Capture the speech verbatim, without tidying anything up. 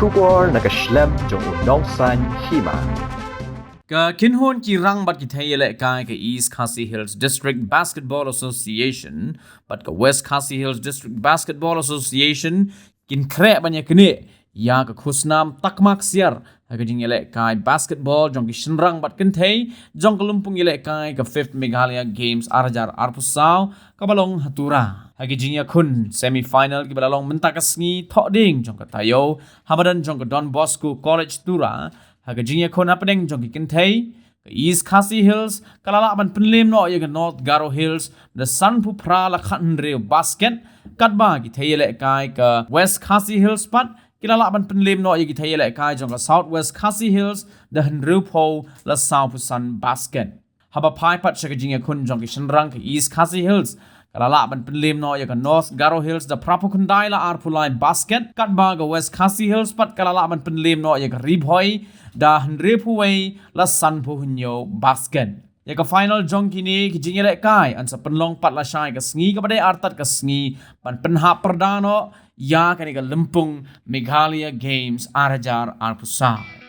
Khubor na ka shlem jong u nongsaiñ hima. Ka kynhun ki rang bad ki thei ïalehkai ka East Khasi Hills District Basketball Association bad ka West Khasi Hills District Basketball Association kin khreh ban ïaknieh ïa ka khusnam takma ksiar ha ka jingïalehkai basketball jong ki shynrang bad kynthei jong ka lympung ïalehkai ka Fifth Meghalaya Games ar hajar arphew saw kaba long ha Tura. Ha ki jingïakhun semi final kiba la long mynta ka sngi thohdieng jong ka taïew ha madan jong ka Don Bosco College Tura, ha ka jingïakhun hapdeng jong ki kynthei, ka East Khasi Hills ka la lah ban pynliem noh ïa ka North Garo Hills da sanphew phra la khathynriew basket, katba ki thei ïalehkai ka West Khasi Hills pat ki la lah ban pynliem noh ïa ki thei ïalehkai jong ka South West Khasi Hills da hynriewphew la sawphew san basket. Haba phai pat sha ka jingïakhun jong ki shynrang, ka East Khasi Hills ka la lah ban pynliem noh ïa ka North Garo Hills da phraphew khyndai la arphew lai basket, katba ka West Khasi Hills pat ka la lah ban pynliem noh ïa ka Ri Bhoi da hynriewphew wei la sanphew hynñiew basket. Ïa ka final jong kine ki jingïalehkai yn sa pynlong pat lashai ka sngi kaba dei artat ka sngi ban pynhap pyrda noh ïa kane ka lympung Meghalaya Games ar hajar arphew saw.